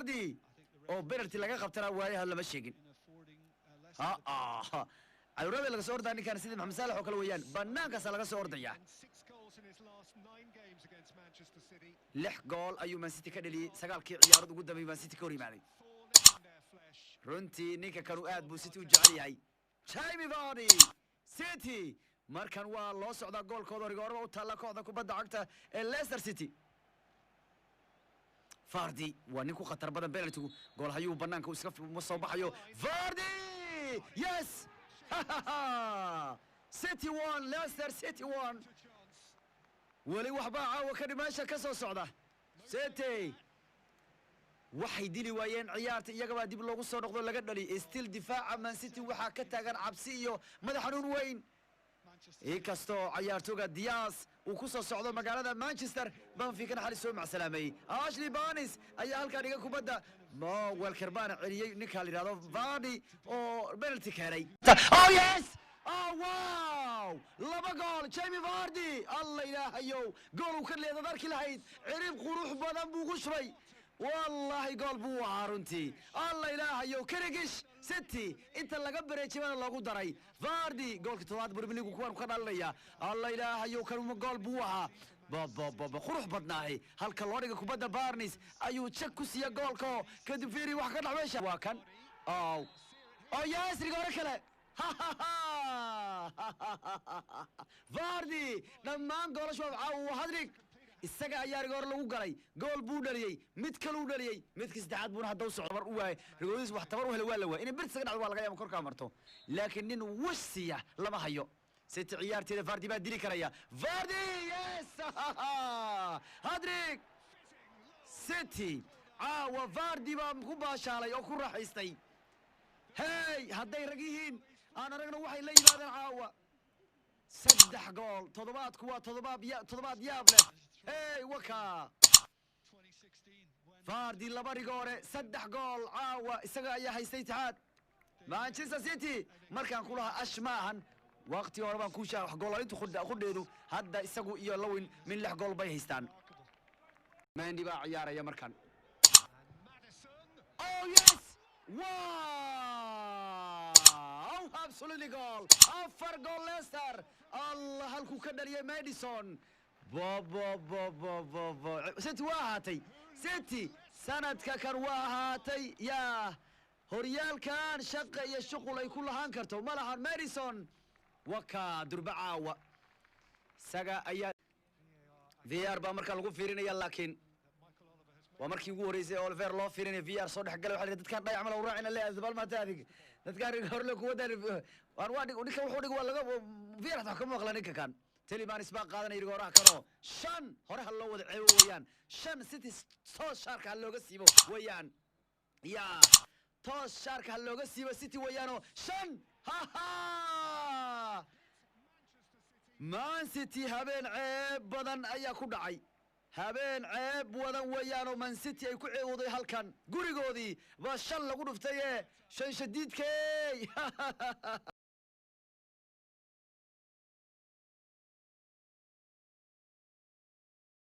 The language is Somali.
Vardy oo penalty laga qabtana waayaha lama sheegin. Ha cawrada laga soo ordaa ninkan, sidii Maxamed Saalax oo kale weeyaan, banaankaasa laga soo ordaya. 6 gool ayuu Man City ka dheliyey 9kii ciyaarood ugu dambeeyey Man City ka hor yimaaday. Runtii ninka kanu aad buu City u jecel yahay, Jamie Vardy. City markan waa loo socdaa, goolkooda rigoorada u taalla kooxda kubadda cagta ee Leicester City. Vardy waa nin ku khatar badan penaltigu, goolhayuu banaanka uu iska soo baxayo. Vardy, yes! City 1, Leicester City 1. Weli waxbaa caawa ka dhimaasha ka soo socda. City waxay dili waayeen ciyaarta, iyagabaa dib loogu soo noqdo, laga dhali. Still difaaca Man City waxaa ka taagan cabsi iyo madax xanuun weyn, inkastoo cayaartooga Dias uu ku soo socdo magaalada Manchester. Benficana xali soo macsalaameeyey. Ashley Barnes ayaa halkaa dhiga kubadda, mo Walker baana celiyey, ninkaa la yidhahdo Vardy oo penalty keenay. Oh yes! Oh wow! 2 gool Jamie Vardy! Alla ilaahayow, gool uu ka leedad arki lahayd, cirib qurux badan buu ku shubay. Wallahi gool buu ahaa runtii. Alla ilaahayow, karigish City inta laga bareejibana loogu daray. Vardy goolkii toddobaad Premier League kuwan ka dhalinaya. Alla ilaahayow, kanuma gool buu ahaa, babababa qurux badnaahi. Halka loo dhiga kubadda Barnes ayuu jag ku siiya goolka, kadib fiiri wax ka dhac meesha. Waa kan. Oh oh yes, rigoore kale. Vardy dhammaan goolashu caawa waa hat-trick. Isaga ayaa rigoore lagu galay, gool buu dhaliyey, mid kaluu dhaliyey, midka saddexaad buuna hadda u socdo. Tabar u waayay rigooradiis, wax tabar u helay waa la waayay. Inay birta isaga dhacdo waa laga yaaba, korkaa marto, laakiin nin wish siiya lama hayo. City ciyaarteeda Vardy baa dili karaya. Vardy, yes! Hat-trick City caawa. Vardy baa ku baashaalay oo ku raaxaystay. Hey, hadday rag yihiin aan aragno waxay la yimaadeen caawa, 3 gool. Toddobaadku waa toddobaad toddobaad yaab leh. Hey, waka Vardy, 2 rigoore, 3 gool caawa, isaga ayaa haystay itixaad Manchester City. Markaan ku lahaa ash ma ahan, waqti hore baan kuu sheegay wax goolalintu qudheedu. Hadda isagu iyo Lewin min 6 gool bay haystaan. Mendy baa ciyaaraya markan. Oh yes! Wow! Absolutely goal! 4 gool Leicester! Allah, halkuu ka dhaliyay Madison. Bo bo bo bo bo bo! City waa ahaatay. City sanadka kan waa ahaatay. Yaa horyaalkan shaqa iyo shuqul ay ku lahaan karto ma lahan. Madison waka durba caawa isaga ayaa VAR baa markaa lagu fiirinaya, laakiin waa markii ugu horeysay Oliver loo fiirinaya VAR soo dhex galay. Waxaa la yidhi dadkaan dhayac mala raacina leeyahay bal maanta adig dadkaan horle kuwadan waan waa dhig ninka wuxuu dhig waa laga VAR xataa kama maqla ninka kan. Tielemans baa qaadanaya rigooraha kanoo 5 hore ha loo wada ceebo weeyaan. 5 City toos shaarka ha looga siibo weeyaan, ya toos shaarka ha looga siibo City weeyaanoo 5 haha. Man City habeen ceeb badan ayaa ku dhacay, habeen ceeb wadan weeyaanoo Man City ay ku ceewday halkan gurigoodii baa 5 lagu dhuftay ee shan shadiidkey.